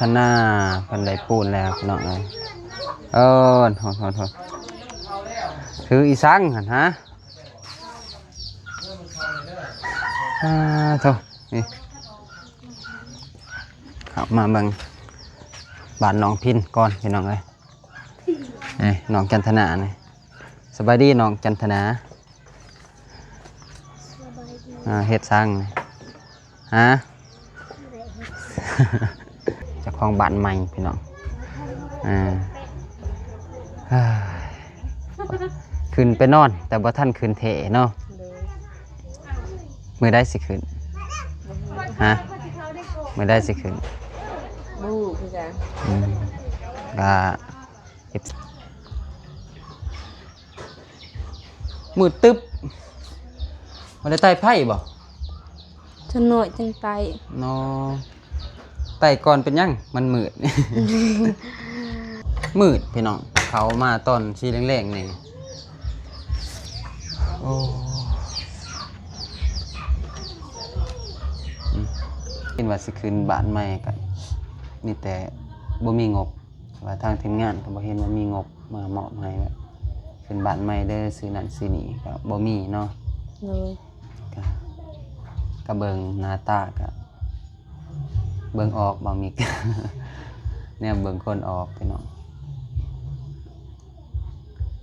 ທະນາ ເພິ່ນໄດ້ປູນແລ້ວພີ່ນ້ອງເອີຍ. ໂອ້ ໂທດໆ ຖືອີສັງຫັ້ນຫາ? ອ່າ ໂທ ນີ້ ເຂົ້າມາເບິ່ງບ້ານນ້ອງພິນກ່ອນພີ່ນ້ອງເອີຍ. ນີ້ນ້ອງຈັນທະນານີ້. ສະບາຍດີນ້ອງຈັນທະນາ. ສະບາຍດີ. ອ່າ ເຮັດສັງນີ້? ຫາ? ເຈົ້າຂອງບ້ານໃໝ່ພີ່ນ້ອງ. ອ່າ ຂຶ້ນໄປນອນ ແຕ່ບໍ່ທັນຂຶ້ນແທ້ເນາະ. ໂດຍ. ມື້ໃດຊິຂຶ້ນ? ຫາ? ມື້ໃດຊິຂຶ້ນ? ບໍ່ຮູ້ຄືກັນ. ອືມ ກະ ມືດຕຶບ. ບໍ່ໄດ້ໄຕ້ໄຟບໍ່? ຈະໜ້ອຍຈັ່ງໄຕ້ເນາະ. ໄຕ້ກ່ອນເປັນຫຍັງ? ມັນມືດ. ມືດພີ່ນ້ອງ ເຂົ້າມາຕອນສີແລງໆນີ້. ໂອ້ ອືມ ເຫັນວ່າຊິຂຶ້ນບ້ານໃໝ່ ກະມີແຕ່ບໍ່ມີງົບ. ວ່າທາງທີມງານກໍບໍ່ເຫັນວ່າມີງົບມາມອບໃຫ້ ແບບຂຶ້ນບ້ານໃໝ່ເດີ ຊື້ນັ້ນຊື້ນີ້ ກໍບໍ່ມີເນາະ. ໂດຍ. ກະ ກະເບິ່ງໜ້າຕາ ກະເບິ່ງອອກ ບ່າວມິກ ແນມເບິ່ງຄົນອອກພີ່ນ້ອງ.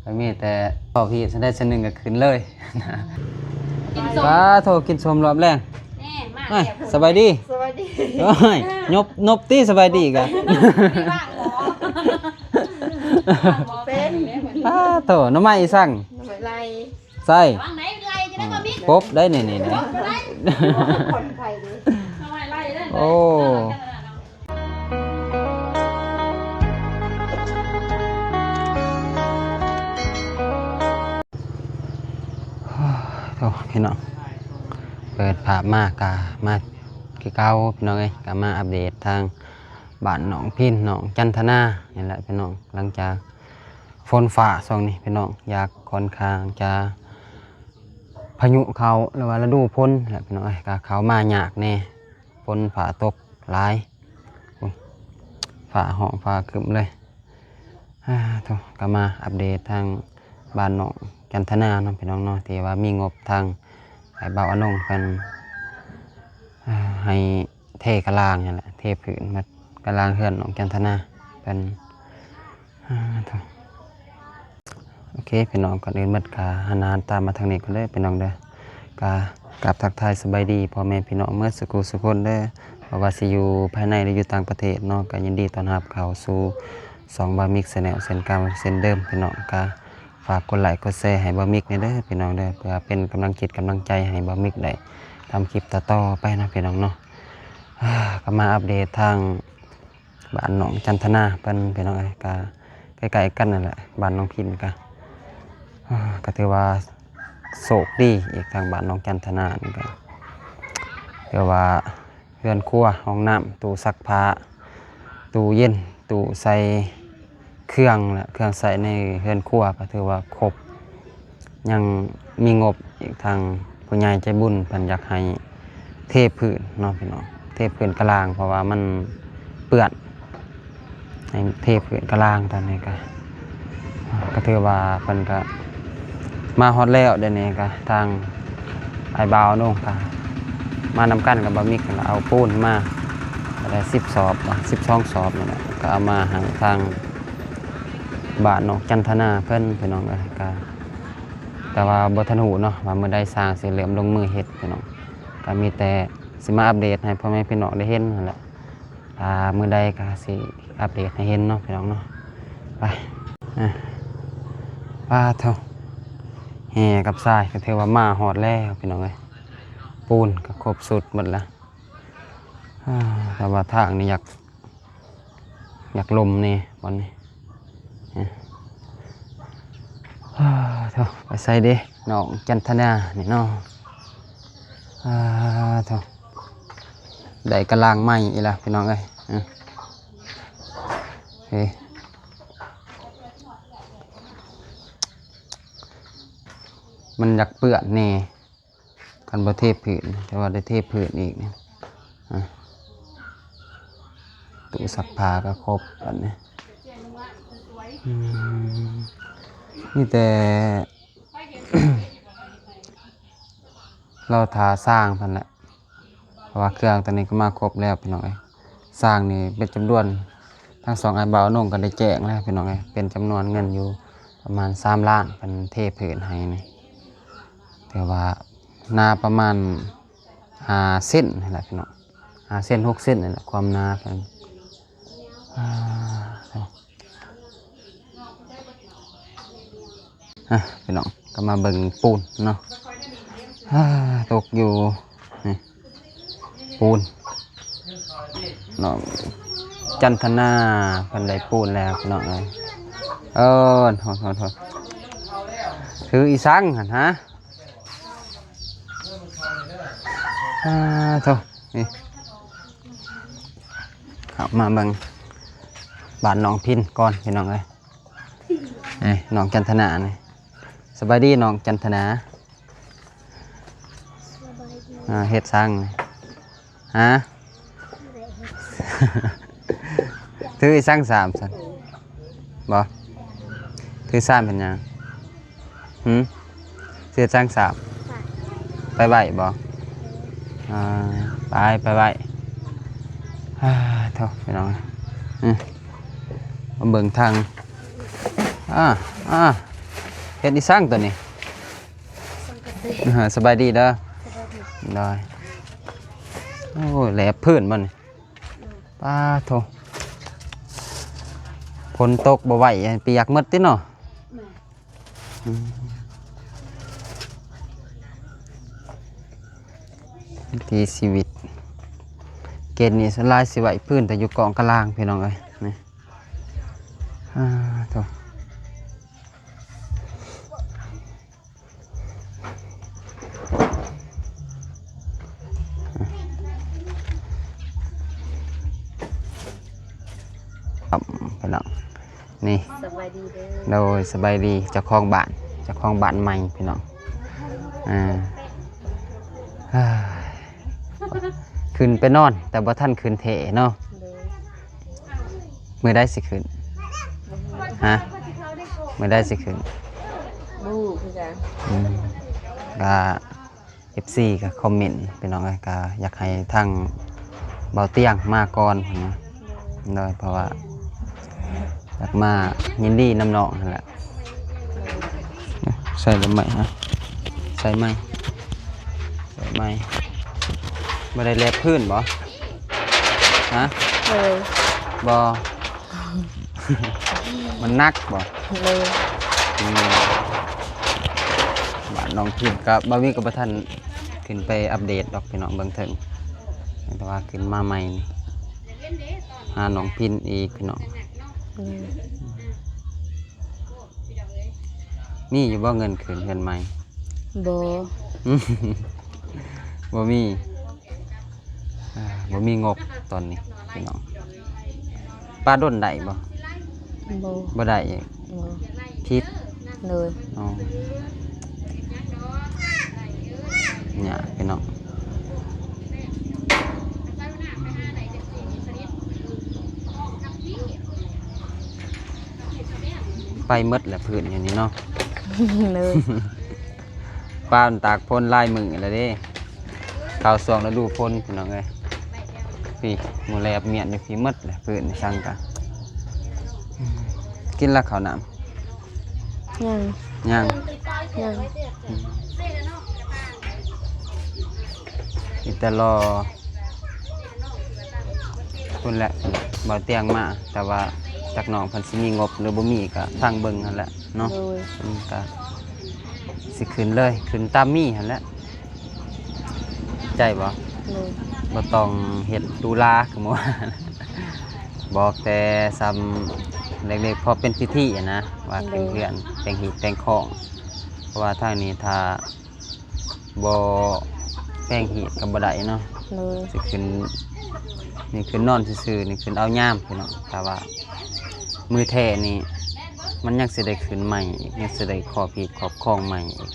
ກໍມີແຕ່ເວົ້າຜິດຊັ້ນໃດຊັ້ນໜຶ່ງກໍຂຶ້ນເລີຍ. ກິນສົ້ມ ປາໂທ ກິນສົ້ມລອບແລງ. ແນ່ ມາ ເອີຍ ແລ້ວ ສະບາຍດີ. ສະບາຍດີ. ໂອ້ຍ ຍົບ ນົບຕິ ສະບາຍດີກະ ເປັນ ປາໂທ ໜໍ່ໄມ້ອີສັງ? ໜໍ່ໄມ້ໄລ່. ໃສ່ ລະວັງໄດ້ໄລ່ຈະໄດ້ບໍ່ມີ ປົບໄດ້ນີ້ໆ ຄົນໄຂ້ເດ້. ໂອ້ ໂອ້ ພີ່ນ້ອງ ເປີດພາບມາກະມາຄືເກົ່າພີ່ນ້ອງເອີຍ. ກະມາອັບເດດທາງບ້ານນ້ອງພິນ ນ້ອງຈັນທະນານີ້ແຫຼະພີ່ນ້ອງ. ຫຼັງຈາກຝົນຟ້າຊ່ວງນີ້ພີ່ນ້ອງ ຢາກ ຂ້ອນຂ້າງຈະພາຍຸເຂົ້າ ຫຼືວ່າລະດູຝົນແຫຼະພີ່ນ້ອງເອີຍ. ກະເຂົ້າມາຍາກແດ່ ຝົນຟ້າຕົກຫຼາຍ. ໂອ້ ຟ້າຮ້ອງຟ້າຄຶ້ມເລີຍ. ອາ ໂທ ກໍມາອັບເດດທາງບ້ານນ້ອງຈັນທະນາເນາະພີ່ນ້ອງເນາະ ທີ່ວ່າມີງົບທາງອ້າຍບ່າວອານົງເພິ່ນ ອາ ໃຫ້ເທກະລາງຫັ້ນແຫຼະ ເທພື້ນໝົດກະລາງເຮືອນນ້ອງຈັນທະນາເພິ່ນ. ອາ ໂທ ໂອເຄພີ່ນ້ອງ ກ່ອນອື່ນໝົດກະຫັນໜ້າຕາມມາທາງນີ້ກ່ອນເດີພີ່ນ້ອງເດີ. ກະກາບທັກທາຍສະບາຍດີພໍ່ແມ່ພີ່ນ້ອງເໝິດສຸຂູສຸຄົນເດີ ບໍ່ວ່າຊິຢູ່ພາຍໃນ ຫຼື ຢູ່ຕ່າງປະເທດເນາະ ກະຍິນດີຕ້ອນຮັບເຂົ້າສູ່ຊ່ອງບ່າວມິກແຊນແນວເຊັ່ນເກົ່າເຊັ່ນເດີມພີ່ນ້ອງ. ກະຝາກກົດໄລກົດແຊໃຫ້ບ່າວມິກແດ່ເດີພີ່ນ້ອງເດີ ເພື່ອເປັນກຳລັງຈິດກຳລັງໃຈໃຫ້ບ່າວມິກໄດ້ທຳຄລິບຕໍ່ໆໄປເນາະພີ່ນ້ອງເນາະ. ກະມາອັບເດດທາງ ບ້ານນ້ອງຈັນທະນາເພິ່ນພີ່ນ້ອງເອີຍ ກະໃກ້ໆກັນນັ້ນແຫຼະ ບ້ານນ້ອງພິນກະ ກະຖືວ່າໂຊກດີອີກ ທາງບ້ານນ້ອງຈັນທະນານີ້ກະຖືວ່າເຮືອນຄົວ ຫ້ອງນ້ຳ ຕູ້ຊັກຜ້າ ຕູ້ເຢັນ ຕູ້ໃສ່ເຄື່ອງ ແລະ ເຄື່ອງໃຊ້ໃນເຮືອນຄົວກະຖືວ່າຄົບ. ຍັງມີງົບອີກ ທາງຜູ້ໃຫຍ່ໃຈບຸນເພິ່ນຢາກໃຫ້ເທພື້ນເນາະພີ່ນ້ອງ ເທພື້ນກະລາງ ເພາະວ່າມັນເປື້ອນ ໃຫ້ເທພື້ນກະລາງ. ຕອນນີ້ກະ ກະຖືວ່າເພິ່ນກະມາຮອດແລ້ວ ດຽວນີ້ກະທາງອ້າຍບ່າວໂນງກະມານຳກັນກັບບ່າວມິກ ກະເອົາປູນມາ ກະໄດ້ສິບສອບ ສິບສອງສອບນີ້ແຫຼະ ກະເອົາມາໃຫ້ທາງບ້ານນ້ອງຈັນທະນາເພິ່ນພີ່ນ້ອງເອີຍ. ກະ ແຕ່ວ່າບໍ່ທັນຮູ້ເນາະວ່າມື້ໃດຊ່າງຊິເລີ່ມລົງມືເຮັດພີ່ນ້ອງ ກະມີແຕ່ຊິມາອັບເດດໃຫ້ພໍ່ແມ່ພີ່ນ້ອງໄດ້ເຫັນຫັ້ນແຫຼະ. ຖ້າມື້ໃດກະຊິອັບເດດໃຫ້ເຫັນເນາະພີ່ນ້ອງເນາະ. ໄປ ອາ ປາໂທ ແຮ່ກັບຊາຍກະຖືວ່າມາຮອດແລ້ວພີ່ນ້ອງເອີຍ ປູນກະຄົບຊຸດໝົດແລ້ວ. ອາ ແຕ່ວ່າທາງນີ້ຢາກ ຢາກລົມແດ່ບ່ອນນີ້. ອາ ໂທ ໄປໃສເດ ນ້ອງຈັນທະນານີ້ເນາະ. ອາ ໂທ ໄດ້ກະລາງໃໝ່ອີກແລ້ວພີ່ນ້ອງເອີຍ. ອາ ເອີ ມັນຢາກເປື້ອນແດ່. ຄັນບໍ່ເທພື້ນ ແຕ່ວ່າໄດ້ເທພື້ນອີກນີ້ ອາ ເ ຕູ້ຊັກຜ້າກໍຄົບບັດນີ້. ອືມ ມີແຕ່ ລໍຖ້າຊ່າງເພິ່ນແຫຼະ ເພາະວ່າເຄື່ອງໂຕນີ້ກໍມາຄົບແລ້ວພີ່ນ້ອງເອີຍ. ຊ່າງນີ້ເປັນຈຳນວນ ທັງສອງອ້າຍບ່າວນົງກໍໄດ້ແຈ້ງແລ້ວພີ່ນ້ອງເອີຍ ເປັນຈຳນວນເງິນຢູ່ປະມານສາມລ້ານ ເພິ່ນເທພື້ນໃຫ້ນີ້. ແຕ່ວ່າໜາປະມານຫ້າເຊັນຫັ້ນແຫຼະພີ່ນ້ອງ ຫ້າເຊັນ ຫົກເຊັນນີ້ແຫຼະ ຄວາມໜາເພິ່ນ. ອ່າ ອ່ະ ພີ່ນ້ອງ ກໍມາເບິ່ງປູນເນາະ. ອ່າ ຕົກຢູ່ ນີ້ ປູນ ນ້ອງຈັນທະນາເພິ່ນໄດ້ປູນແລ້ວພີ່ນ້ອງເອີຍ. ເອີ ໂທດໆ ຖືອີສັງຫັ້ນຫາ? ອ່າ ໂທ ນີ້ ເຂົ້າມາເບິ່ງບ້ານນ້ອງພິນກ່ອນພີ່ນ້ອງເອີຍ. ນີ້ນ້ອງຈັນທະນານີ້. ສະບາຍດີນ້ອງຈັນທະນາ. ສະບາຍດີ. ອ່າ ເຮັດສັງ? ຫາ? ຖືອີສັງສາມຊັ້ນ? ບໍ່ ຖືສາມເປັນຫຍັງ? ຫື? ເສຍຈັ່ງສາບ ໄປໄຫວ້ບໍ່? ອ່າ ໄປ ໄປໄຫວ້. ອ່າ ໂທ ພີ່ນ້ອງ ອື ມາເບິ່ງທາງ ອ່າ ອ່າ ເຮັດອີສັງໂຕນີ້? ອ່າ ສະບາຍດີເດີ. ໂດຍ. ໂອ້ ແລບພື້ນບໍ່ນີ້? ປາໂທ ຝົນຕົກບໍ່ໄຫວ ປຽກໝົດຕິເນາະ. ອືມ ວິຖີຊີວິດ ເກດນີ້ສ່ວນຫຼາຍຊິໄຫວ້ພື້ນ ແຕ່ຢູ່ກອງກະລາງ ພີ່ນ້ອງເອີຍ ນີ້. ອ່າ ໂທ ຄັບ ພີ່ນ້ອງ ນີ້ ສະບາຍດີເດີ. ໂດຍ ສະບາຍດີ ເຈົ້າຂອງບ້ານ ເຈົ້າຂອງບ້ານໃໝ່ ພີ່ນ້ອງ. ອ່າ ຂຶ້ນໄປນອນ ແຕ່ບໍ່ທັນຂຶ້ນແທ້ເນາະ. ໂດຍ. ມື້ໃດຊິຂຶ້ນ? ຮະ? ມື້ໃດຊິຂຶ້ນ? ບໍ່ຮູ້ຄືກັນ. ອືມ ກະ ເອັຟຊີກໍຄອມເມັນ ພີ່ນ້ອງເອີຍ ກໍຢາກໃຫ້ທາງເບົາຕຽງມາກ່ອນນະ. ໂດຍ ເພາະວ່າຢາກມາຍິນດີນຳນ້ອງຫັ້ນແຫຼະ. ໃສ່ລະໄມ້ ໃສ່ໄມ້ ໃສ່ໄມ້. ບໍ່ໄດ້ແລບພື້ນບໍ່? ຮະ? ໂດຍ. ບໍ່ ມັນໜັກບໍ່? ໂດຍ. ອືມ ບ້ານນ້ອງພິມກັບບ່າວວິກກໍບໍ່ທັນຂຶ້ນໄປອັບເດດດອກ ພີ່ນ້ອງ ເບິ່ງເຖິງ ແຕ່ວ່າຂຶ້ນມາໃໝ່ນີ້ ຫານ້ອງພິມອີກ ພີ່ນ້ອງ. ໂດຍ. ມີຢູ່ບໍ່ເງິນຂຶ້ນເຮືອນໃໝ່? ບໍ່ ບໍ່ມີ. ອ່າ ບໍ່ມີງົບຕອນນີ້ພີ່ນ້ອງ. ປາດົນໄດ້ບໍ່? ບໍ່ ບໍ່ໄດ້ອີກ. ບໍ່ ຜິດ. ໂດຍ. ອໍ ຍາກພີ່ນ້ອງ. ໄປໝົດແຫຼະພື້ນຢູ່ນີ້ເນາະ. ໂດຍ. ປານຕາກຝົນຫຼາຍມື້ແລ້ວເດ້ ເຂົ້າຊ່ວງລະດູຝົນ ພີ່ນ້ອງເອີຍ. ພີ້ ໝູ່ແລບມຽນຢູ່ພີ້ໝົດແຫຼະ ພື້ນສັງກະ. ກິນລະເຂົ້ານ້ຳ? ຍັງ. ຍັງ? ຍັງ. ອືມ ມີແຕ່ລໍ ພຸ້ນແຫຼະ ບ່າວຕຽງມາ ແຕ່ວ່າຈັກນ້ອງເພິ່ນຊິມີງົບຫຼືບໍ່ມີ ກະຟັງເບິ່ງຫັ້ນແຫຼະເນາະ. ໂດຍ. ອືມ ກະຊິຂຶ້ນເລີຍ ຂຶ້ນຕາມມີຫັ້ນແຫຼະ ໃຈບໍ່? ໂດຍ. ບໍ່ຕ້ອງເຮັດຫຼູຫຼາຄືມື້ວານ ບອກແຕ່ສ່ຳເລັກໆ ພໍເປັນພິທີຫັ້ນນະ ວ່າຂຶ້ນເຮືອນ ໂດຍ ແຕ່ງຮີດແຕ່ງຄອງ ເພາະວ່າທາງນີ້ຖ້າ ບໍ່ແປງຮີດກໍບໍ່ໄດ້ເນາະ. ໂດຍ. ຊິຂຶ້ນ ນີ້ຂຶ້ນນອນຊື່ໆ ນີ້ຂຶ້ນເອົາຍາມພີ່ນ້ອງ ແຕ່ວ່າມື້ແທ້ນີ້ ມັນຍັງຊິໄດ້ຂຶ້ນໃໝ່ອີກ ຍັງຊິໄດ້ຄອບຮີດຄອບຄອງໃໝ່ອີກ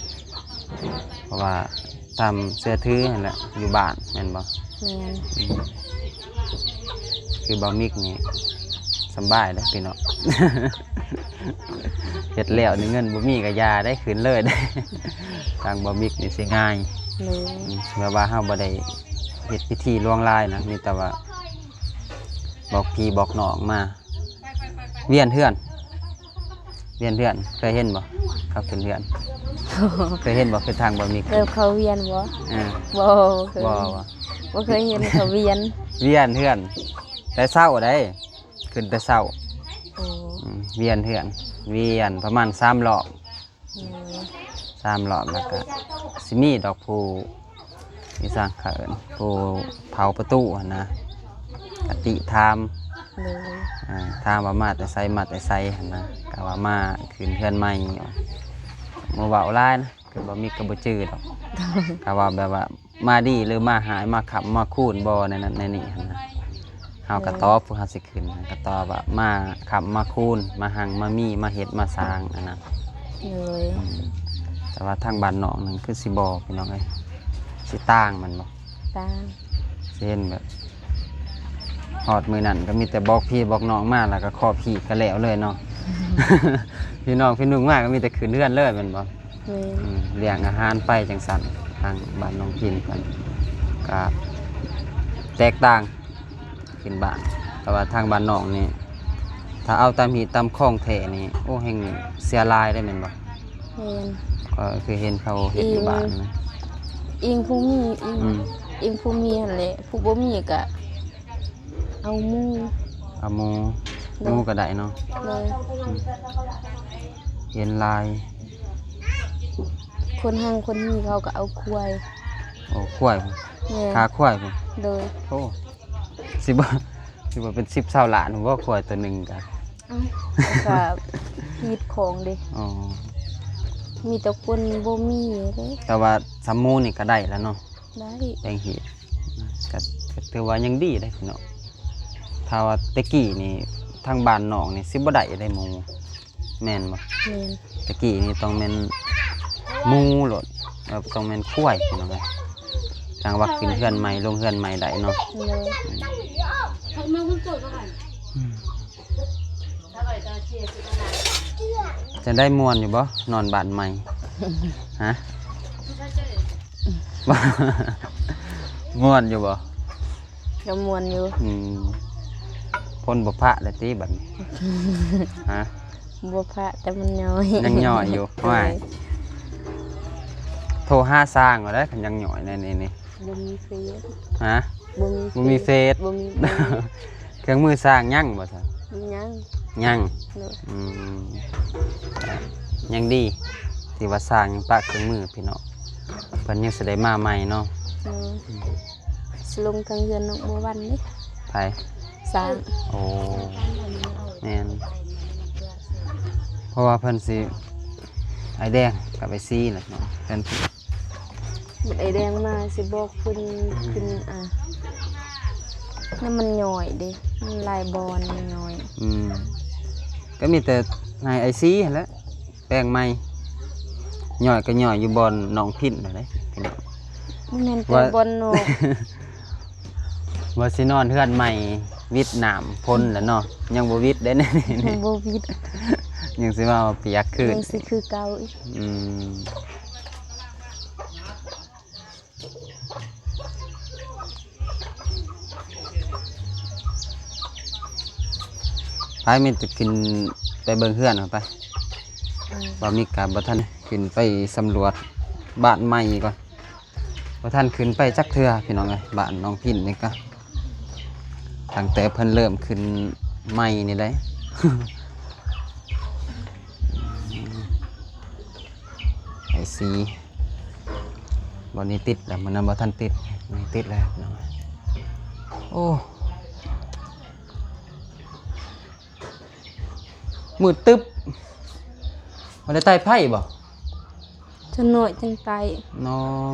ເພາະວ່າຕາມເຊື່ອຖືຫັ້ນແຫຼະ ຢູ່ບ້ານແມ່ນບໍ່? ແມ່ນ. ອືມ ຄື ຄືບ່າວມິກນີ້ສຳບາຍເດ້ພີ່ນ້ອງ ເຮັດແລ້ວນີ້ເງິນບໍ່ມີກໍຢ່າໄດ້ ຄືນເລີຍເດ້ ທາງບ່າວມິກນີ້ຊິງ່າຍ ໂດຍ ອືມ ແບບວ່າເຮົາບໍ່ໄດ້ເຮັດພິທີຫຼວງຫຼາຍນະ ມີແຕ່ວ່າບອກພີ່ບອກນ້ອງມາ ວຽນເຮືອນ ວຽນເຮືອນ ເຄີຍເຫັນບໍ່ ເຂົາຂຶ້ນເຮືອນ ເຄີຍເຫັນບໍ່ ຄືທາງບ່າວມິກ ແບບເຂົາວຽນບໍ່? ເອີ ບໍ່ ບໍ່ເຄີຍ ບໍ່ ບໍ່ເຄີຍເຫັນເຂົາວຽນ ວຽນເຮືອນ ແຕ່ເຊົ້າໃດ ຂຶ້ນແຕ່ເຊົ້າ ໂອ້ ອືມ ວຽນເຮືອນ ວຽນປະມານສາມຮອບ ໂດຍ ສາມຮອບ ແລ້ວກໍຊິມີດອກຜູ້ ອີສາງເຂົາເອີ້ນ ຜູ້ເຝົ້າປະຕູຫັ້ນນະ ກະຕິຖາມ ໂດຍ ອ່າ ຖາມວ່າມາແຕ່ໃສ ມາແຕ່ໃສຫັ້ນນະ ກໍວ່າມາຂຶ້ນເຮືອນໃໝ່ ບໍ່ເວົ້າຫຼາຍນະ ຄືບໍ່ມີກໍບໍ່ຈື່ດອກ ກໍວ່າແບບວ່າ ມາດີ ຫຼື ມາຮ້າຍ ມາຄ້ຳມາຄູນບໍ່ ໃນນັ້ນໃນນີ້ຫັ້ນນະ ເຮົາກໍຕອບ ໂດຍ ພວກເຮົາຊິຂຶ້ນ ກໍຕອບວ່າມາຄ້ຳມາຄູນ ມາຮັ່ງມາມີ ມາເຮັດມາສ້າງຫັ້ນນະ ໂດຍ ອືມ ແຕ່ວ່າທາງບ້ານນອກນັ້ນຄືຊິບໍ່ ພີ່ນ້ອງເອີຍ ຊິຕ່າງແມ່ນບໍ່? ຕ່າງ ຊິເຫັນແບບ ຮອດມື້ນັ້ນກໍມີແຕ່ບອກພີ່ບອກນ້ອງມາ ແລ້ວກໍຂໍຜີກກໍແລ້ວເລີຍເນາະ ພີ່ນ້ອງພີ່ນຸ່ງມາກໍມີແຕ່ຂຶ້ນເຮືອນເລີຍແມ່ນບໍ່? ແມ່ນ ອືມ ລ້ຽງອາຫານໄປຈັ່ງຊັ້ນ ທາງບ້ານນ້ອງພິນເພິ່ນກໍແຕກຕ່າງຂຶ້ນບ້ານ ແຕ່ວ່າທາງບ້ານນອກນີ້ ຖ້າເອົາຕາມຮີດຕາມຄອງແທ້ນີ້ ໂອ້ ແຮ່ງເສຍຫຼາຍເດ້ແມ່ນບໍ່? ແມ່ນ ກໍຄືເຫັນເຂົາເຮັດຢູ່ບ້ານນະ ອີງຜູ້ມີ ອີງ ອືມ ອີງຜູ້ມີຫັ້ນແຫຼະ ຜູ້ບໍ່ມີກໍ ເອົາໝູ ເອົາໝູ ໂດຍ ໝູກໍໄດ້ເນາະ ໂດຍ ອືມ ເຫັນຫຼາຍ ຄົນຮັ່ງຄົນມີເຂົາກໍເອົາຄວາຍ ໂອ້ ຄວາຍ ແມ່ນ ຂາຄວາຍພຸ້ນ ໂດຍ ໂອ້ ຊິບໍ່ ຊິບໍ່ເປັນສິບຊາວລ້ານບໍ່ ຄວາຍໂຕໜຶ່ງກະ ເອົ້າ ກໍຮີດຂອງເດ້ ອໍ ມີແຕ່ຄົນບໍ່ມີເດ້ ແຕ່ວ່າສຳໝູນີ້ກໍໄດ້ແລ້ວເນາະ ໄດ້ ແບ່ງຮີດ ກໍ ກໍຖືວ່າຍັງດີເດ້ພີ່ນ້ອງ ຖ້າວ່າແຕ່ກີ້ນີ້ ທາງບ້ານນ້ອງນີ້ຊິບໍ່ໄດ້ເດ້ໝູ ແມ່ນບໍ່? ແມ່ນ ແຕ່ກີ້ນີ້ຕ້ອງແມ່ນໝູໂລດ ເອີ ຕ້ອງແມ່ນຄວາຍພີ່ນ້ອງເອີຍ ຈັ່ງວ່າຂຶ້ນເຮືອນໃໝ່ ລົງເຮືອນໃໝ່ໄດ້ເນາະ ໂດຍ ອືມ ຈັ່ງໃດ ມ່ວນຢູ່ບໍ່ ນອນບ້ານໃໝ່? ຮະ? ມ່ວນຢູ່ບໍ່? ກໍມ່ວນຢູ່ ອືມ ຄົນບໍ່ພະແລ້ວຕິບັດນີ້? ຮະ? ບໍ່ພະ ແຕ່ມັນຍ່ອຍ ຍັງຍ່ອຍຢູ່ ໂດຍ ໂອ້ຍ ໂທຫາຊ່າງເອົາໄດ໋ ຄັນຍັງຍ່ອຍແນວນີ້ນີ້ ບໍ່ມີເຟສ ຮະ? ບໍ່ມີ ບໍ່ມີເຟສ ເຟສ ບໍ່ມີເຟສ ເຄື່ອງມືຊ່າງຍັງບໍ່ຊັ້ນ? ຍັງ ຍັງ ໂດຍ ອືມ ຍັງດີ ທີ່ວ່າຊ່າງຍັງປະເຄື່ອງມືພີ່ນ້ອງ ເພິ່ນຍັງຊິໄດ້ມາໃໝ່ເນາະ ໂດຍ ອືມ ຊິລົງທາງເຮືອນນ້ອງບົວວັນເດ້ ໃຜ? ຊ່າງ ໂອ້ ແມ່ນ ເພາະວ່າເພິ່ນຊິ ອ້າຍແດງກັບອ້າຍຊີແຫຼະເນາະ ເພິ່ນ ບັດອ້າຍແດງມາຊິບອກເພິ່ນ ອືມ ຂຶ້ນ ອ່າ ນັ້ນມັນຍ່ອຍເດ້ ມັນຫຼາຍບ່ອນມັນຍ່ອຍ ອືມ ກໍມີແຕ່ໃຫ້ອ້າຍຊີຫັ້ນແຫຼະ ແປງໃໝ່ ຍ່ອຍກໍຍ່ອຍຢູ່ບ່ອນໜອງພິນຫັ້ນແຫຼະ ບໍ່ແມ່ນແຕ່ ວ່າ ບ່ອນນອກ ວ່າຊິນອນເຮືອນໃໝ່ ວິດນ້ຳຝົນແຫຼະເນາະ ຍັງບໍ່ວິດເດ້ ຍັງບໍ່ວິດ ຍັງຊິມາວ່າປຽກຄືນ ຍັງຊິຄືເກົ່າອີກ ອືມ. ໄປ ມີແຕ່ຂຶ້ນໄປເບິ່ງເຮືອນເອົາໄປ ອືມ ບ່າວມິກກະບໍ່ທັນ ຂຶ້ນໄປສຳຫຼວດບ້ານໃໝ່ກ່ອນ ບໍ່ທັນຂຶ້ນໄປຈັກເທື່ອພີ່ນ້ອງເອີຍ ບ້ານນ້ອງພິນນີ້ກະ ຕັ້ງແຕ່ເພິ່ນເລີ່ມຂຶ້ນໃໝ່ນີ້ໄດ໋ ໄອຊີ ບ່ອນນີ້ຕິດແລ້ວ ມື້ນັ້ນບໍ່ທັນຕິດ ນີ້ຕິດແລ້ວພີ່ນ້ອງ ໂອ້ ມືດຕຶບ ບໍ່ໄດ້ໄຕ້ໄຟບໍ່? ຈະໜ້ອຍຈັ່ງໄຕ້ ເນາະ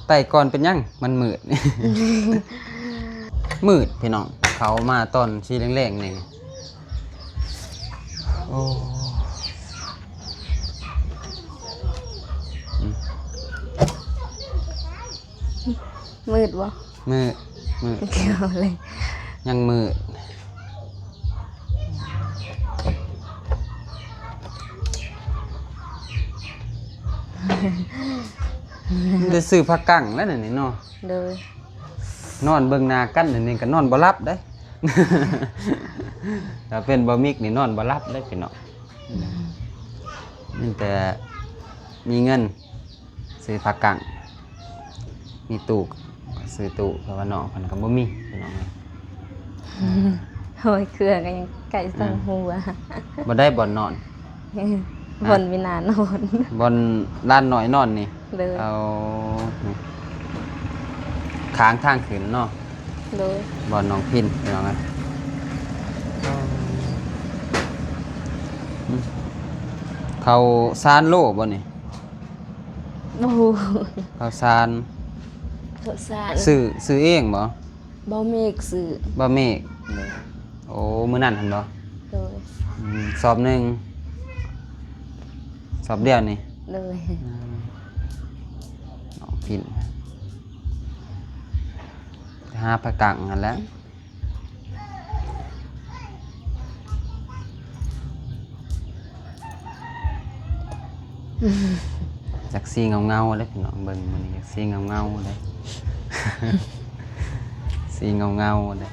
ໄຕ້ກ່ອນເປັນຫຍັງ? ມັນມືດ ມືດພີ່ນ້ອງ ເຂົ້າມາຕອນສີແລງໆ ນີ້ ໂອ້ ອືມ ມືດບໍ່? ມືດ ມືດ ເອົາເລີຍ ຍັງມືດ ມີແຕ່ຊື້ພາກັງແລ້ວນີ້ເນາະ. ໂດຍ ນອນເບິ່ງໜ້າກັນນີ້ກໍນອນບໍ່ຫຼັບເດ້. ຖ້າເປັນບໍ່ມິກນີ້ນອນບໍ່ຫຼັບເດ້ພີ່ນ້ອງ. ມີແຕ່ມີເງິນ ຊື້ພາກັງ ມີຕູ້ ຊື້ຕູ້ ເພາະວ່ານ້ອງເພິ່ນກໍບໍ່ມີພີ່ນ້ອງເອີຍ. ໂອ້ຍ ເຄື່ອງກໍຍັງໄກສັງຫົວ ບໍ່ໄດ້ບ່ອນນອນ ບ່ອນມີໜ້ານອນ ບ່ອນຫຼານນ້ອຍນອນນີ້. ໂດຍ ເອົາ ຂ້າງທາງຂຶ້ນເນາະ. ໂດຍ ບ່ອນນ້ອງພິນພີ່ນ້ອງເອີຍ. ເຂົ້າສານໂລບໍ່ນີ້? ບໍ່ຮູ້ ເຂົ້າສານ ເຂົ້າສານ ຊື້ ຊື້ເອງບໍ່? ບໍ່ເມກຊື້ ບໍ່ເມກ. ໂດຍ ໂອ້ ມື້ນັ້ນຫັ້ນບໍ່? ໂດຍ ອືມ ສອບໜຶ່ງ ສອບດຽວນີ້. ໂດຍ ອືມ ນ້ອງພິນ ຫາພາກັງຫັ້ນແຫຼະ. ຈັກສີເງົາໆເດ້ພີ່ນ້ອງ ເບິ່ງມື້ນີ້ຈັກສີເງົາໆເດ້ ສີເງົາໆເດ້.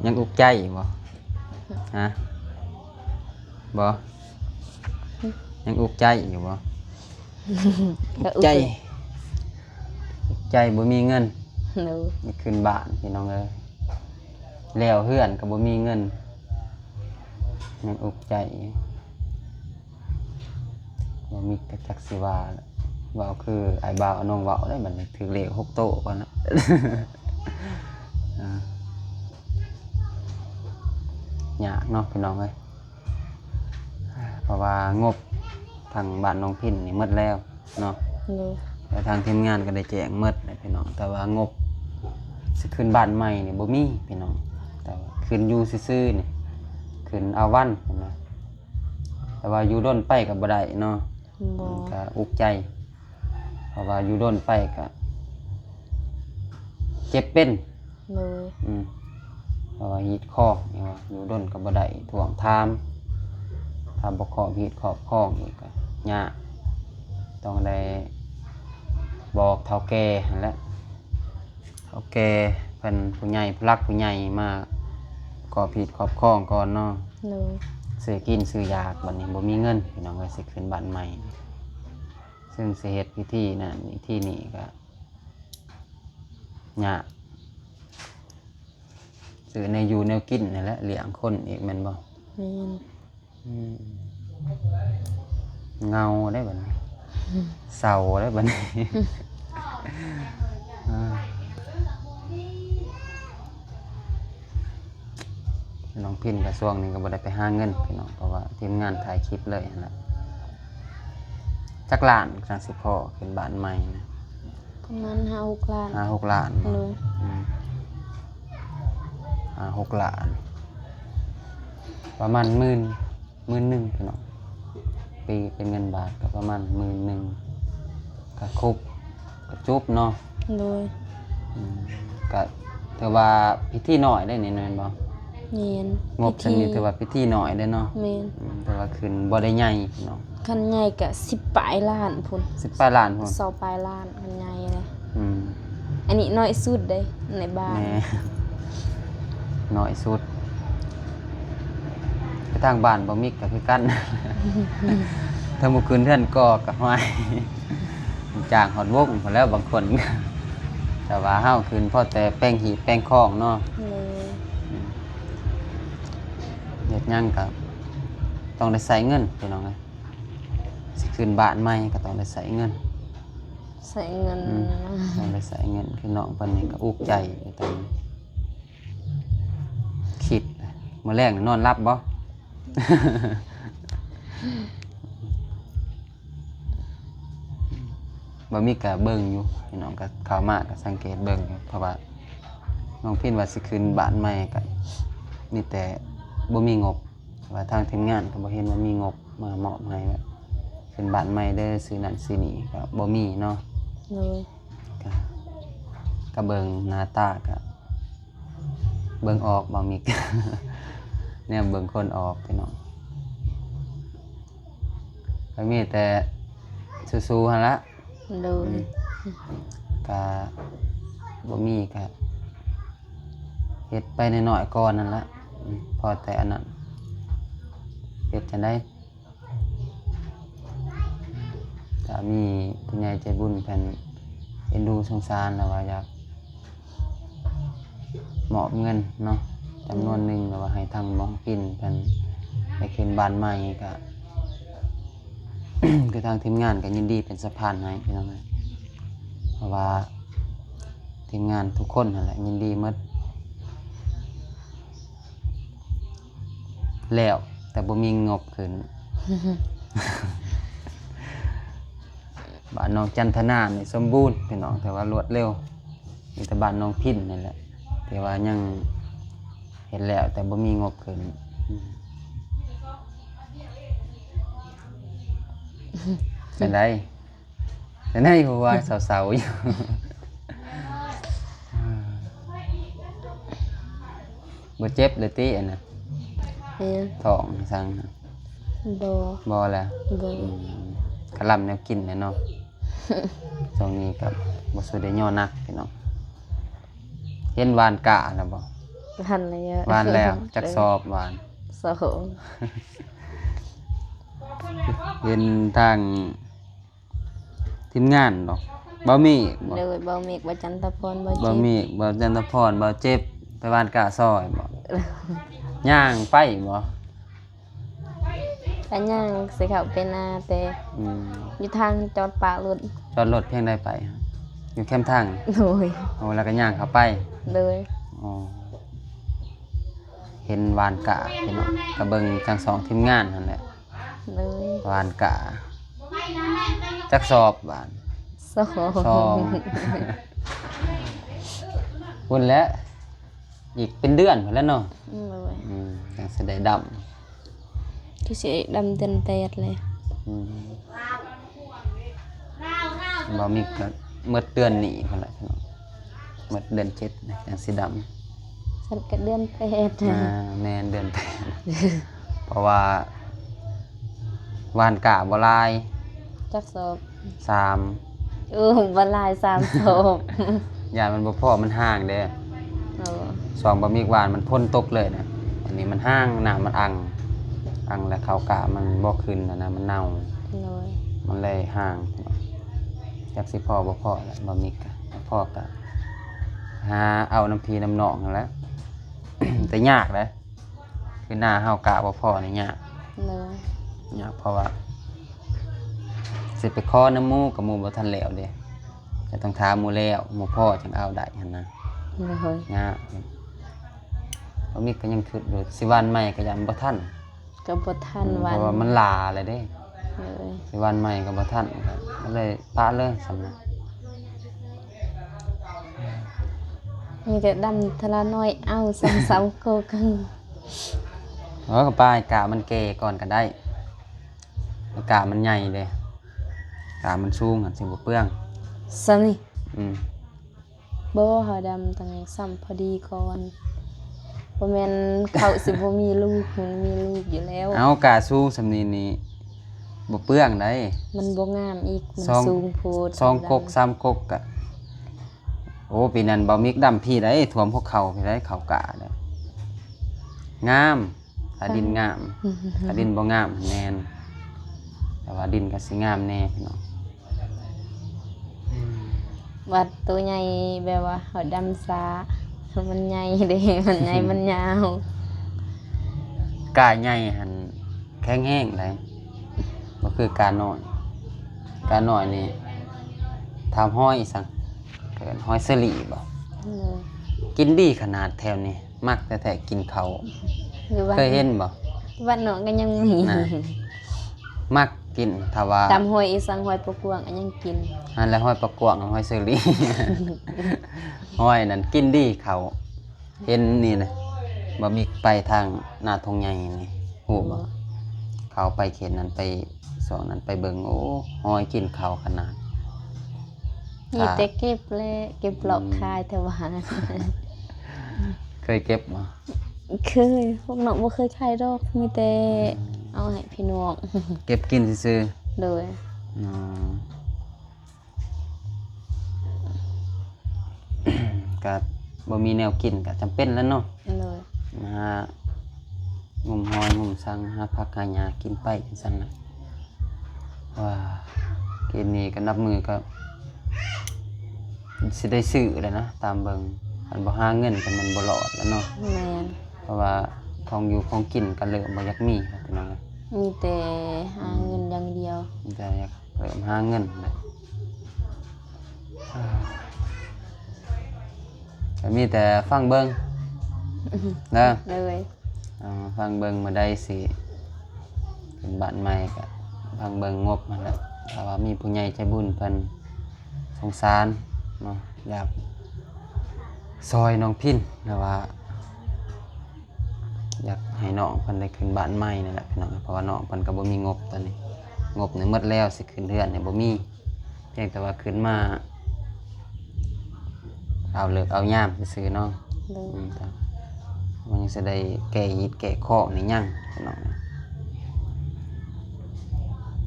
ຍັງອຸກໃຈບໍ່? ຮະ? ບໍ່? ຍັງອຸກໃຈຢູ່ບໍ່? ກໍອຸກໃຈ ອຸກໃຈບໍ່ມີເງິນ. ໂດຍ ໄດ້ຂຶ້ນບ້ານພີ່ນ້ອງເອີຍ ແລ້ວເຮືອນກໍບໍ່ມີເງິນ ຍັງອຸກໃຈ. ບໍ່ມີກໍຈັກຊິວ່າແຫຼະ ເວົ້າຄືອ້າຍບ່າວນ້ອງເວົ້າໄດ໋ ບັດນີ້ຖືກເລກຫົກໂຕກ່ອນນະ. ອ່າ ຍາກເນາະພີ່ນ້ອງເອີຍ ເພາະວ່າງົບທາງບ້ານນ້ອງພິນນີ້ໝົດແລ້ວເນາະ. ໂດຍ ແຕ່ທາງທີມງານກໍໄດ້ແຈ້ງໝົດແຫຼະພີ່ນ້ອງ ແຕ່ວ່າງົບຊິຂຶ້ນບ້ານໃໝ່ນີ້ບໍ່ມີພີ່ນ້ອງ ແຕ່ວ່າຂຶ້ນຢູ່ຊື່ໆນີ້ ຂຶ້ນເອົາວັນຫັ້ນນະ. ແຕ່ວ່າຢູ່ດົນໄປກໍບໍ່ໄດ້ເນາະ ບໍ່ ກໍອຸກໃຈ ເພາະວ່າຢູ່ດົນໄປກໍເຈັບເປັນ. ໂດຍ ອືມ ເພາະວ່າຮີດຄອງນີ້ວ່າຢູ່ດົນກໍບໍ່ໄດ້ ທວງຖາມ ຖ້າບໍ່ຄອບຮີດຄອບຄອງອີກກໍຍາກ ຕ້ອງໄດ້ບອກເຖົ້າແກ່ຫັ້ນແຫຼະ. ເຖົ້າແກ່ເພິ່ນ ຜູ້ໃຫຍ່ ຜູ້ຫຼັກຜູ້ໃຫຍ່ມາຄອບຮີດຄອບຄອງກ່ອນເນາະ. ໂດຍ ຊື້ກິນຊື້ຢາກ ບັດນີ້ບໍ່ມີເງິນພີ່ນ້ອງເອີຍ ຊິຂຶ້ນບ້ານໃໝ່ ຊຶ່ງຊິເຮັດພິທີນັ້ນພິທີນີ້ກໍຍາກ ຊື້ແນວຢູ່ແນວກິນນີ້ແຫຼະ ລ້ຽງຄົນອີກແມ່ນບໍ່? ແມ່ນ. ອືມ ເຫງົາໄດ໋ບັດນີ້ ເສົ້າໄດ໋ບັດນີ້. ອ່າ ນ້ອງພິນກໍຊ່ວງນີ້ກໍບໍ່ໄດ້ໄປຫາເງິນພີ່ນ້ອງ ເພາະວ່າທີມງານຖ່າຍຄລິບເລີຍຫັ້ນແຫຼະ. ຈັກລ້ານຈັ່ງຊິພໍຂຶ້ນບ້ານໃໝ່ນະ? ປະມານຫ້າຫົກລ້ານ. ຫ້າຫົກລ້ານເນາະ. ໂດຍ ອືມ ຫ້າຫົກລ້ານ ປະມານໝື່ນ ໝື່ນໜຶ່ງພີ່ນ້ອງ ຕີເປັນເງິນບາດກໍປະມານໝື່ນໜຶ່ງ ກໍຄົບ ກໍຈົບເນາະ. ໂດຍ ອືມ ກໍຖືວ່າພິທີນ້ອຍໄດ໋ນີ້ແມ່ນບໍ່? ແມ່ນ. ງົບຊັ້ນນີ້ຖືວ່າພິທີນ້ອຍເດ້ເນາະ. ແມ່ນ. ອືມ ແຕ່ວ່າຂຶ້ນບໍ່ໄດ້ໃຫຍ່ພີ່ນ້ອງ. ຄັນໃຫຍ່ກະສິບປາຍລ້ານພຸ້ນ. ສິບປາຍລ້ານພຸ້ນ. ຊາວປາຍລ້ານ ມັນໃຫຍ່ເດ້. ອືມ ອັນນີ້ນ້ອຍສຸດເດ້ໃນບ້ານ. ແມ່ ນ້ອຍສຸດ. ໄປທາງບ້ານບໍ່ມິກກໍຄືກັນ. ຖ້າບໍ່ຂຶ້ນເຮືອນກໍ ກໍຫ້ວຍ ຈ້າງຮອດວົງພຸ້ນແລ້ວບາງຄົນ. ແຕ່ວ່າເຮົາຂຶ້ນພໍແຕ່ແປງຮີດແປງຄອງເນາະ. ໂດຍ ອືມ ເຮັດຫຍັງກໍຕ້ອງໄດ້ໃຊ້ເງິນພີ່ນ້ອງເອີຍ. ຊິຂຶ້ນບ້ານໃໝ່ກໍຕ້ອງໄດ້ໃຊ້ເງິນ. ໃຊ້ເງິນ. ອືມ ຕ້ອງໄດ້ໃຊ້ເງິນ. ຄືນ້ອງເພິ່ນນີ້ກໍອຸກໃຈຢູ່ຕອນນີ້ ຄິດ ມື້ແລງນອນຫຼັບບໍ່? ບໍ່ມີກໍເບິ່ງຢູ່ ພີ່ນ້ອງກໍເຂົ້າມາກໍສັງເກດເບິ່ງຢູ່ ເພາະວ່ານ້ອງພິນວ່າຊິຂຶ້ນບ້ານໃໝ່ ກໍມີແຕ່ບໍ່ມີງົບ. ວ່າທາງທີມງານກໍບໍ່ເຫັນວ່າມີງົບມາມອບໃຫ້ ແບບຂຶ້ນບ້ານໃໝ່ເດີ ຊື້ນັ້ນຊື້ນີ້ ກໍບໍ່ມີເນາະ. ໂດຍ ກະ ກະເບິ່ງໜ້າຕາກະ ເບິ່ງອອກບໍ່ມິກ ແນວເບິ່ງຄົນອອກພີ່ນ້ອງ ກໍມີແຕ່ສູ້ໆຫັ້ນລະ ໂດຍ ອືມ ກະບໍ່ມີກະເຮັດໄປໜ້ອຍໆກ່ອນຫັ້ນລະ ອືມ ພໍແຕ່ອັນນັ້ນ ເຮັດຈັ່ງໃດ ກະມີຜູ້ໃຫຍ່ໃຈບຸນເພິ່ນເອັນດູສົງສານ ແລ້ວວ່າຢາກມອບເງິນເນາະ ຈຳນວນໜຶ່ງ ແລ້ວວ່າໃຫ້ທາງໝໍພິນເພິ່ນໄດ້ຂຶ້ນບ້ານໃໝ່ ກະ ຄືທາງທີມງານກໍຍິນດີເປັນສະພານໃຫ້ພີ່ນ້ອງເອີຍ ເພາະວ່າທີມງານທຸກຄົນຫັ້ນແຫຼະຍິນດີໝົດ ແລ້ວແຕ່ບໍ່ມີງົບຂຶ້ນ ບ້ານໜອງຈັນທະນານີ້ສົມບູນພີ່ນ້ອງ ແຕ່ວ່າລວດເລັວ ມີແຕ່ບ້ານໜອງພິນນີ້ແຫຼະ ທີ່ວ່າຍັງເຮັດແລ້ວ ແຕ່ບໍ່ມີງົບຂຶ້ນ ອືມ ຈັ່ງໃດ? ແຕ່ໃນຫົວເສົ້າໆຢູ່ ບໍ່ເຈັບເລີຍຕິອັນນັ້ນ ເອີ ທ້ອງສັ່ງ ບໍ່ ບໍ່ແລ້ວ ບໍ່ ອືມ ກະລຳແນວກິນແຫຼະເນາະ ຊ່ວງນີ້ກໍບໍ່ສູ້ໄດ້ຍໍໜັກພີ່ນ້ອງ ເຫັນຫວ່ານກ້າແລ້ວບໍ່? ຫວ່ານແລ້ວ ຫວ່ານແລ້ວ ຈັກສອບຫວ່ານ? ສອງ ເຫັນທາງ ທີມງານເນາະ ເບົາມີກບໍ່? ໂດຍ ເບົາມີກ ເບົາຈັນຕະພອນ ເບົາເຈັບ ເບົາມີກ ເບົາຈັນຕະພອນ ເບົາເຈັບ ໄປຫວ່ານກ້າຊອຍບໍ່? ຍ່າງໄປບໍ່? ກະຍ່າງຊິເຂົ້າໄປນາແຕ່ ອືມ ຢູ່ທາງຈອດປະລົດ ຈອດລົດພຽງໃດໄປ? ຢູ່ແຄມທາງ ໂດຍ ໂອ້ ແລ້ວກະຍ່າງເຂົ້າໄປ ໂດຍ ອໍ ເຫັນຫວ່ານກ້າພີ່ນ້ອງ ກະເບິ່ງທັງສອງທີມງານຫັ້ນແຫຼະ ໂດຍ ຫວ່ານກ້າ ຈັກສອບຫວ່ານ? ສອງ ສອງ ພຸ້ນແຫຼະ ອີກເປັນເດືອນພຸ້ນແຫຼະເນາະ ໂດຍ ອືມ ຈັ່ງຊິໄດ້ດຳ ຄືຊິໄດ້ດຳເດືອນແປດແຫຼະ ອືມ ບໍ່ມີ ກໍໝົດເດືອນນີ້ພຸ້ນແຫຼະພີ່ນ້ອງ ໝົດເດືອນເຈັດຈັ່ງຊິດຳ ຊັ້ນກໍເດືອນແປດ ອ່າ ແມ່ນເດືອນແປດ ເພາະວ່າຫວ່ານກ້າບໍ່ຫຼາຍ ຈັກສອບ? ສາມ ໂອ້ ບໍ່ຫຼາຍ ສາມສອບ ຢ້ານມັນບໍ່ພໍ ມັນຫ່າງເດ້ ເອີ ຊ່ວງບໍ່ມີຫວ່ານມັນຝົນຕົກເລີຍນະ ອັນນີ້ມັນຫ່າງ ນ້ຳມັນອັ່ງ ອັ່ງແລ້ວເຂົ້າກ້າມັນບໍ່ຂຶ້ນຫັ້ນນະ ມັນເນົ່າ ໂດຍ ມັນເລີຍຫ່າງ ຈັກຊິພໍບໍ່ພໍແຫຼະ ບໍ່ມີກະພໍກະຫາເອົານຳພີ່ນຳນ້ອງຫັ້ນແຫຼະ ແຕ່ຍາກເດ້ ຄືໜ້າເຮົາກະບໍ່ພໍນີ້ຍາກ ໂດຍ ຍາກ ເພາະວ່າຊິໄປຂໍນຳໝູ່ ກໍໝູ່ບໍ່ທັນແລ້ວເດ້ ກໍຕ້ອງຖ້າໝູ່ແລ້ວ ໝູ່ພໍຈັ່ງເອົາໄດ້ຫັ້ນນະ ໂດຍ ຍາກ ບໍ່ມີກະຍັງຄິດຢູ່ ຊິຫວ່ານໃໝ່ກໍຢ້ານບໍ່ທັນ ກໍບໍ່ທັນ ອືມ ຫວ່ານ ເພາະວ່າມັນຫຼາແລ້ວເດ້ ໂດຍ ຊິຫວ່ານໃໝ່ກໍບໍ່ທັນ ກໍເລີຍປະເລີຍຊ່ຳນັ້ນ ມີແຕ່ດຳເທື່ອລະໜ້ອຍເອົາ ສອງສາມກົກ ເອີ ກໍປະໃຫ້ກ້າມັນແກ່ກ່ອນກໍໄດ້ ກ້າມັນໃຫຍ່ເດ້ ກ້າມັນສູງຫັ້ນຊິບໍ່ເປືອງ ສ່ຳນີ້ ອືມ ບໍ່ ເຮົາດຳຕ້ອງສ່ຳພໍດີກ່ອນ ບໍ່ແມ່ນເຂົາຊິບໍ່ມີລູກ ມັນມີລູກຢູ່ແລ້ວ ເອົາ ກ້າສູງສ່ຳນີ້ນີ້ບໍ່ເປືອງໃດ໋ ມັນບໍ່ງາມອີກ ມັນສູງໂພດ ສອງກົກ ສາມກົກກະ ໂອ້ ປີນັ້ນເບົາມິກດຳພີ້ໃດ໋ ຖ້ວມຫົວເຂົ່າພີ້ໃດ໋ ເຂົ້າກ້າເດ້ ງາມ ຖ້າດິນງາມ ຖ້າດິນບໍ່ງາມແມ່ນ ແຕ່ວ່າດິນກໍຊິງາມແດ່ພີ່ນ້ອງ ອືມ ບັດໂຕໃຫຍ່ແບບວ່າເຮົາດຳຊ້າ ມັນໃຫຍ່ເດ້ ມັນໃຫຍ່ ມັນຍາວ ກ້າໃຫຍ່ຫັ້ນແຂງແຮງໃດ໋ ບໍ່ຄືກ້ານ້ອຍ ກ້ານ້ອຍນີ້ ຖາມຫອຍອີ່ສັງ ເອີ້ນຫອຍເຊີຣີບໍ? ໂດຍ ກິນດີຂະໜາດແຖວນີ້ ມັກແທ້ໆກິນເຂົ້າ ຢູ່ບ້ານ ເຄີຍເຫັນບໍ່? ບ້ານນອກກໍຍັງມີ ນະ ມັກກິນ ຖ້າວ່າຕຳຫອຍອີ່ສັງ ຫອຍປາກວ້າງກໍຍັງກິນ ຫັ້ນແຫຼະ ຫອຍປາກວ້າງ ຫອຍເຊີຣີ ຫອຍນັ້ນກິນດີເຂົ້າ ເຫັນນີ້ນະ ບໍ່ມີໄປທາງໜ້າທົ່ງໃຫຍ່ນີ້ ຮູ້ບໍ່? ເຂົ້າໄປເຂດນັ້ນ ໄປຊ່ວງນັ້ນໄປເບິ່ງ ໂອ້ ຫອຍກິນເຂົ້າຂະໜາດ ມີແຕ່ເກັບແຫຼະ ເກັບເລາະຂາຍແຖວບ້ານ ອືມ ເຄີຍເກັບບໍ່? ເຄີຍ. ພວກນ້ອງບໍ່ເຄີຍຂາຍດອກ ມີແຕ່ເອົາໃຫ້ພີ່ນ້ອງເກັບກິນຊື່ໆ. ໂດຍ. ອໍ ກະບໍ່ມີແນວກິນກະຈຳເປັນແລ້ວເນາະ. ໂດຍ. ມາຫາງຸ້ມຫອຍງຸ້ມສັງ ຫາຜັກຫາຫຍ້າກິນໄປຈັ່ງຊັ້ນນະ. ວ່າ ກິນນີ້ກະນັບມື້ກະຊິໄດ້ຊື້ແລ້ວນະ ຕາມເບິ່ງ. ຄັນບໍ່ຫາເງິນກະແມ່ນບໍ່ລອດແລ້ວເນາະ. ແມ່ນ. ເພາະວ່າຂອງຢູ່ຂອງກິນກະເລີ່ມບໍ່ຢາກມີແລ້ວ ພີ່ນ້ອງເອີຍ. ມີແຕ່ຫາເງິນຢ່າງດຽວ. ອືມ ມີແຕ່ຢາກ ເລີ່ມຫາເງິນແຫຼະ. ກໍມີແຕ່ຟັງເບິ່ງເດີ. ໂດຍ. ເອີ ຟັງເບິ່ງ ມື້ໃດຊິຂຶ້ນບ້ານໃໝ່ກໍຟັງເບິ່ງງົບຫັ້ນແຫຼະ. ຖ້າວ່າມີຜູ້ໃຫຍ່ໃຈບຸນເພິ່ນສົງສານເນາະ ຢາກຊ່ອຍນ້ອງພິນ ຫຼືວ່າ ຢາກໃຫ້ນ້ອງເພິ່ນໄດ້ຂຶ້ນບ້ານໃໝ່ນີ້ແຫຼະພີ່ນ້ອງ ເພາະວ່ານ້ອງເພິ່ນກໍບໍ່ມີງົບຕອນນີ້. ງົບນີ້ໝົດແລ້ວ ຊິຂຶ້ນເຮືອນນີ້ບໍ່ມີ ພຽງແຕ່ວ່າຂຶ້ນມາເອົາເລີກເອົາຍາມຊື່ໆເນາະ. ໂດຍ. ອືມ ມັນຍັງຊິໄດ້ແກ້ຮີດແກ້ຄອງນີ້ຍັງພີ່ນ້ອງ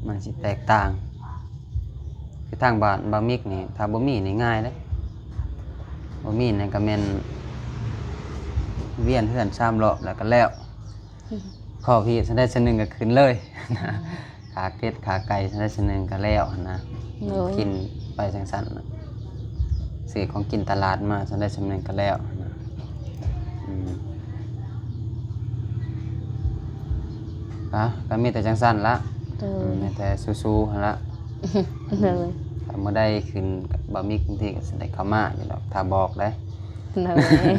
ມັນຊິແຕກຕ່າງ. ຄືທາງບ້ານບ່າວມິກນີ້ ຖ້າບໍ່ມີນີ້ງ່າຍເດ້. ບໍ່ມີນີ້ກໍແມ່ນວຽນເຮືອນສາມລອບແລ້ວກໍແລ້ວ. ຂໍພີ້ຊັ້ນໃດຊັ້ນໜຶ່ງກໍຂຶ້ນເລີຍ. ຂາເປັດຂາໄກ່ຊັ້ນໃດຊັ້ນໜຶ່ງກໍແລ້ວຫັ້ນນະ. ໂດຍ. ກິນໄປຈັ່ງຊັ້ນນະ ຊື້ຂອງກິນຕະຫຼາດມາຊັ້ນໃດຊັ້ນໜຶ່ງກໍແລ້ວຫັ້ນນະ. ອືມ ກະ ກະມີແຕ່ຈັ່ງຊັ້ນລະ. ໂດຍ. ອືມ ມີແຕ່ສູ້ໆຫັ້ນລະ. ໂດຍ. ຖ້າມື້ໃດຂຶ້ນກັບບ່າວມິກ ບາງທີກໍຊິໄດ້ເຂົ້າມາຢູ່ດອກ ຖ້າບອກເດ້. ໂດຍ.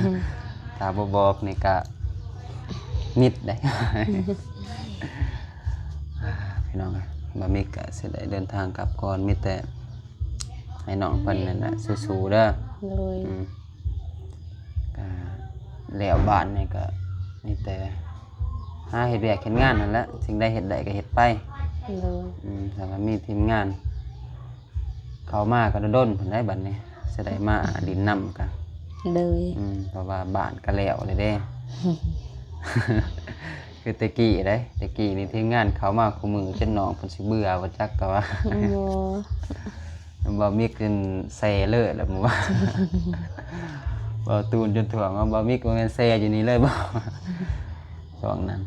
ຖ້າບໍ່ບອກນີ້ກະມິດເດ້. ພີ່ນ້ອງເອີຍ ບ່າວມິກກະຊິໄດ້ເດີນທາງກັບກ່ອນ ມີແຕ່ໃຫ້ນ້ອງເພິ່ນນັ້ນແຫຼະສູ້ໆເດີ. ໂດຍ. ອືມ ກະແລ້ວບ້ານນີ້ກະມີແຕ່ຫາເຮັດວຽກເຮັດງານຫັ້ນແຫຼະ ສິ່ງໃດເຮັດໄດ້ກະເຮັດໄປ. ໂດຍ. ອືມ ຖ້າວ່າມີທີມງານເຂົ້າມາກະດົນໆພຸ້ນໃດ໋ ບັດນີ້ຊິໄດ້ມາຫຼິ້ນນຳກະ. ໂດຍ. ອືມ ເພາະວ່າບ້ານກະແລ້ວແລ້ວເດ້. ຄືແຕ່ກີ້ເດ້ ແຕ່ກີ້ນີ້ທີມງານເຂົ້າມາຄູ່ມື້ຈົນນ້ອງເພິ່ນຊິເບື່ອບໍ່ຈັກກະວ່າ. ໂອ້ ບ່າວມິກຈົນແຊເລີຍແຫຼະມື້ວານ. ບ່າວຕູນຈົນທ້ວງວ່າ ບ່າວມິກບໍ່ແມ່ນແຊຢູ່ນີ້ເລີຍບໍ່? ຊ່ວງນັ້ນ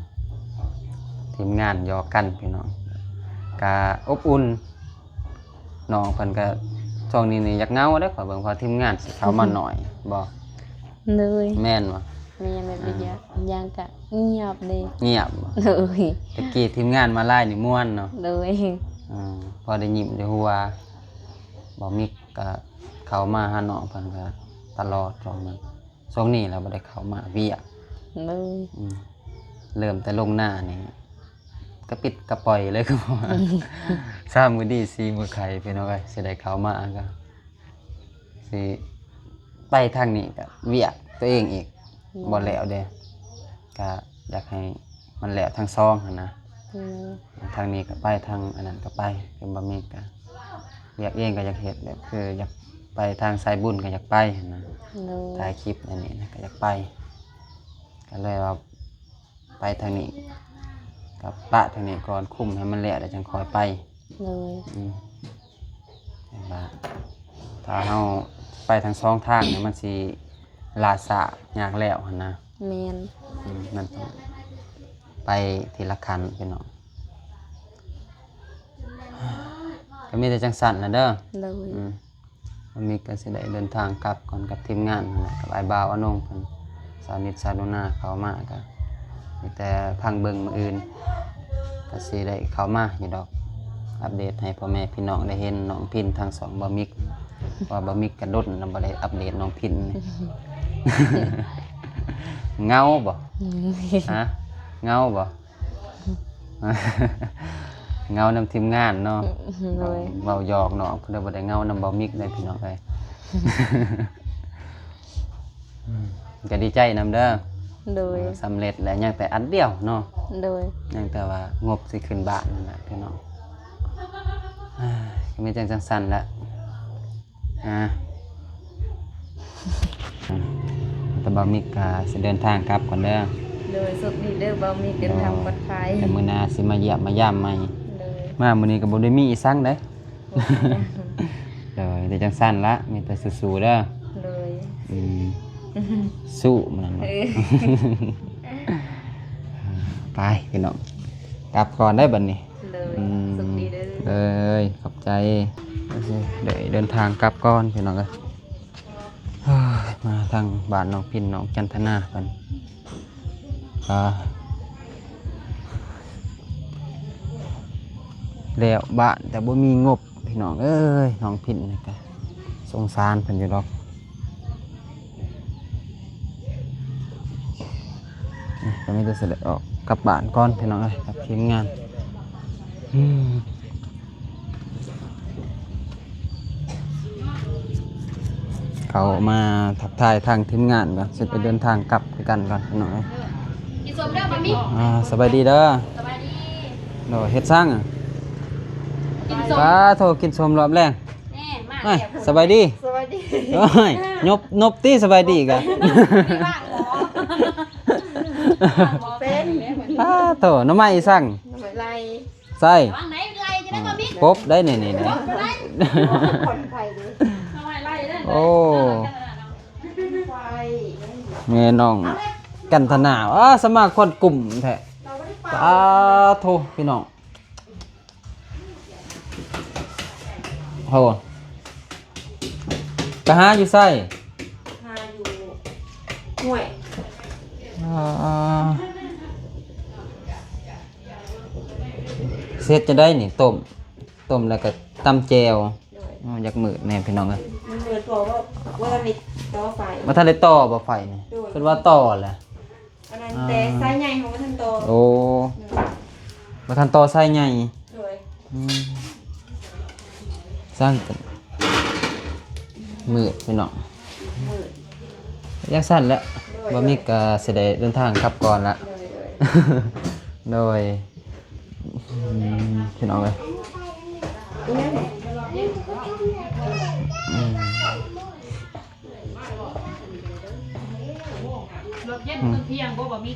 ທີມງານຫຍອກກັນພີ່ນ້ອງ ກະອົບອຸ່ນ. ນ້ອງເພິ່ນກະຊ່ວງນີ້ນີ້ຢາກເຫງົາເດ້ ຂ້ອຍເບິ່ງ ເພາະທີມງານຊິເຂົ້າມາໜ້ອຍບໍ່? ໂດຍ. ແມ່ນບໍ່? ແມ່ນ. ແບບ ອ່າ ອີກຢ່າງ ອີກຢ່າງກະງຽບເດ້. ງຽບບໍ່? ໂດຍ. ແຕ່ກີ້ທີມງານມາຫຼາຍນີ້ມ່ວນເນາະ. ໂດຍ. ອືມ ພໍໄດ້ຍິ້ມໄດ້ຫົວ. ບ່າວມິກກະເຂົ້າມາຫານ້ອງເພິ່ນກະຕະຫຼອດຊ່ວງນັ້ນ ຊ່ວງນີ້ລະບໍ່ໄດ້ເຂົ້າມາວຽກ. ໂດຍ. ອືມ ເລີ່ມແຕ່ລົງນານີ້ ກະປິດກະປ່ອຍເລີຍ ຄືວ່າ ສາມມື້ດີສີ່ມື້ໄຂ້ ພີ່ນ້ອງເອີຍ. ຊິໄດ້ເຂົ້າມາກະຊິໄປທາງນີ້ກະວຽກຕົວເອງອີກ. ແມ່ນ. ບໍ່ແລ້ວເດ້ ກະຢາກໃຫ້ມັນແລ້ວທັງສອງຫັ້ນນະ. ແມ່ນ. ທາງນີ້ກະໄປ ທາງອັນນັ້ນກະໄປ ຄືບໍ່ມີກະວຽກເອງກະຢາກເຮັດ ແບບຄືຢາກໄປທາງສາຍບຸນກະຢາກໄປຫັ້ນນະ. ໂດຍ. ຖ່າຍຄລິບອັນນີ້ນະກະຢາກໄປ ກະເລີຍວ່າ ໄປທາງນີ້ ກະປະທາງນີ້ກ່ອນ ຄຸມໃຫ້ມັນແລ້ວ ແລ້ວຈັ່ງຄ່ອຍໄປ. ໂດຍ. ອືມ ແຕ່ວ່າຖ້າເຮົາໄປທັງສອງທາງນີ້ ມັນຊິລ່າຊ້າ ຍາກແລ້ວຫັ້ນນະ. ແມ່ນ. ອືມ ມັນຕ້ອງໄປທີລະຂັ້ນພີ່ນ້ອງ ກະມີແຕ່ຈັ່ງຊັ້ນລະເດີ. ໂດຍ. ອືມ ມື້ນີ້ກະຊິໄດ້ເດີນທາງກັບກ່ອນກັບທີມງານຫັ້ນແຫຼະ ກັບອ້າຍບ່າວອານົງເພິ່ນ ສາວນິດ ສາວໜູນາ ເຂົ້າມາກະມີແຕ່ຟັງເບິ່ງ ມື້ອື່ນກະຊິໄດ້ເຂົ້າມາຢູ່ດອກ ອັບເດດໃຫ້ພໍ່ແມ່ພີ່ນ້ອງໄດ້ເຫັນນ້ອງພິນທາງຊ່ອງບ່າວມິກ ເພາະວ່າບ່າວມິກກະດົນນະບໍ່ໄດ້ອັບເດດນ້ອງພິນ. ເຫງົາບໍ່? ອືມ ຮະ ເຫງົາບໍ່? ເຫງົານຳທີມງານເນາະ. ໂດຍ. ເວົ້າຫຍອກນ້ອງເພິ່ນ ບໍ່ໄດ້ເຫງົານຳບ່າວມິກເດ້ພີ່ນ້ອງເອີຍ. ອືມ ກະດີໃຈນຳເດີ. ໂດຍ. ເອີ ສຳເລັດແລ້ວ ຍັງແຕ່ອັນດຽວເນາະ. ໂດຍ. ຍັງແຕ່ວ່າງົບຊິຂຶ້ນບ້ານນັ້ນແຫຼະພີ່ນ້ອງ. ກະມີຈັ່ງຊັ້ນແຫຼະ. ອ່າ ໄປ ບ່າວມິກກໍຊິເດີນທາງກັບກ່ອນເດີ. ໂດຍ ໂຊກດີເດີບ່າວມິກ ເດີນທາງປອດໄພ. ແຕ່ມື້ໜ້າຊິມາຢ້ຽມມາຢາມໃໝ່. ໂດຍ ມາມື້ນີ້ກໍບໍ່ໄດ້ມີອີ່ສັງເດ້. ໂດຍ ແຕ່ຈັ່ງຊັ້ນລະ ມີແຕ່ສູ້ໆເດີ. ໂດຍ ອືມ ສູ້ມັນນັ້ນ. ເອີ ໄປພີ່ນ້ອງ ກັບກ່ອນເດີບັດນີ້. ໂດຍ ອືມ ໂຊກດີເດີ. ເອີຍ ຂອບໃຈ. ເດີນທາງກັບກ່ອນພີ່ນ້ອງເອີຍ. ມາທາງບ້ານນ້ອງພິນ ນ້ອງຈັນທະນາເພິ່ນ ອ່າ ແລ້ວບ້ານແຕ່ບໍ່ມີງົບ ພີ່ນ້ອງເອີຍ. ນ້ອງພິນນີ້ກະສົງສານເພິ່ນຢູ່ດອກ. ນີ້ກໍມີແຕ່ຊິໄດ້ອອກກັບບ້ານກ່ອນ ພີ່ນ້ອງເອີຍ ກັບທີມງານ. ອືມ ເຂົ້າມາທັກທາຍທາງທີມງານກ່ອນ ຊິໄປເດີນທາງກັບຄືກັນກ່ອນ ພີ່ນ້ອງເອີຍ. ກິນສົ້ມເດີບະໝີ່. ອ່າ ສະບາຍດີເດີ. ສະບາຍດີ. ໂດຍ ເຮັດສັງ? ກິນສົ້ມ. ປາໂທ້ ກິນສົ້ມຮອບແລງ. ແນ່ ມາແລ້ວ. ສະບາຍດີ. ສະບາຍດີ. ໂອ້ຍ ຍົບ ນົບຕິ ສະບາຍດີກະ. ເປັນ. ປາໂທ້ ໜໍ່ໄມ້ອີ່ສັງ? ໜໍ່ໄມ້ໄລ່. ໃສ່ ລະວັງໄດ້ໄລ່ຈະໄດ້ບໍ່ມີ ປົບໄດ້ນີ້ ນີ້ ນີ້. ຄົນໄທເດ້. ໂອ້ ແມ່ນ້ອງກັນທະນາ ອ້າ ສະມາຄົນກຸ່ມແທ້. ປາໂທ້ ພີ່ນ້ອງ ໂຫ ໄປຫາຢູ່ໃສ? ຫາຢູ່ຫ້ວຍ. ອ່າ ເຮັດຈັ່ງໃດນີ້? ຕົ້ມ ຕົ້ມແລ້ວກໍຕຳແຈ່ວ. ໂດຍ. ອໍ ຢາກມືດແນ່ພີ່ນ້ອງເອີຍ. ມັນມືດ ເພາະວ່າບໍ່ທັນໄດ້ຕໍ່ໄຟ. ບໍ່ທັນໄດ້ຕໍ່ບໍ່ໄຟນີ້? ໂດຍ. ເພິ່ນວ່າຕໍ່ແລ້ວ ອັນນັ້ນ ອ່າ ແຕ່ສາຍໃຫຍ່ເຮົາບໍ່ທັນຕໍ່. ໂອ້. ໂດຍ. ບໍ່ທັນຕໍ່ສາຍໃຫຍ່. ໂດຍ. ອືມ ຊ່າງກັນ ມືດພີ່ນ້ອງ ມືດ ຈັ່ງຊັ້ນແຫຼະ. ໂດຍ. ບໍ່ມີກໍຊິໄດ້ເດີນທາງກັບກ່ອນລະ. ໂດຍ ໂດຍ ໂດຍ. ອືມ ພີ່ນ້ອງເອີຍ ອີຫຍັງນີ້? ອືມ ລົດເຢັນເພິ່ນພຽງບໍ່ ບໍ່ມີ.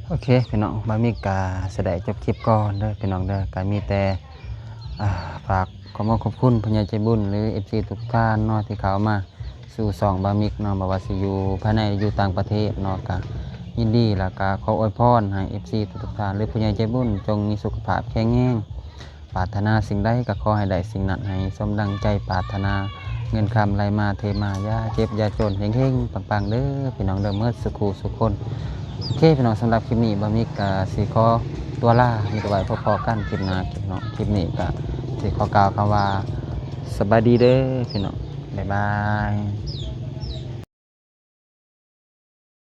ໂອເຄພີ່ນ້ອງ ບ່າວມິກກະຊິໄດ້ຈົບຄລິບກ່ອນເດີພີ່ນ້ອງເດີ. ກະມີແຕ່ ອ່າ ຝາກຂອບຄຸນຂອບຄຸນຜູ້ໃຫຍ່ໃຈບຸນ ຫຼື ເອັຟຊີ ທຸກໆທ່ານເນາະ ທີ່ເຂົ້າມາສູ່ຊ່ອງບ່າວມິກເນາະ ບໍ່ວ່າຊິຢູ່ພາຍໃນ ຢູ່ຕ່າງປະເທດເນາະ ກະຍິນດີ ແລ້ວກະຂໍອວຍພອນໃຫ້ ເອັຟຊີ ທຸກໆທ່ານ ຫຼື ຜູ້ໃຫຍ່ໃຈບຸນ ຈົ່ງມີສຸຂະພາບແຂງແຮງ. ປາດຖະໜາສິ່ງໃດກໍຂໍໃຫ້ໄດ້ສິ່ງນັ້ນ ໃຫ້ສົມດັ່ງໃຈປາດຖະໜາ. ເງິນຄຳໄຫຼມາເທມາ ຢ່າເຈັບຢ່າຈົນ ເຮັງໆປັງໆເດີພີ່ນ້ອງເດີ ໝົດສູ່ຄູ່ສູ່ຄົນ. ໂອເຄພີ່ນ້ອງ ສຳລັບຄລິບນີ້ ບ່າວມິກກໍຊິຂໍຕົວລາ ມີແຕ່ໄວ້ພົບພໍ້ກັນຄລິບໜ້າພີ່ນ້ອງ. ຄລິບນີ້ກໍຊິຂໍກ່າວຄຳວ່າ ສະບາຍດີເດີພີ່ນ້ອງ ບາຍບາຍ.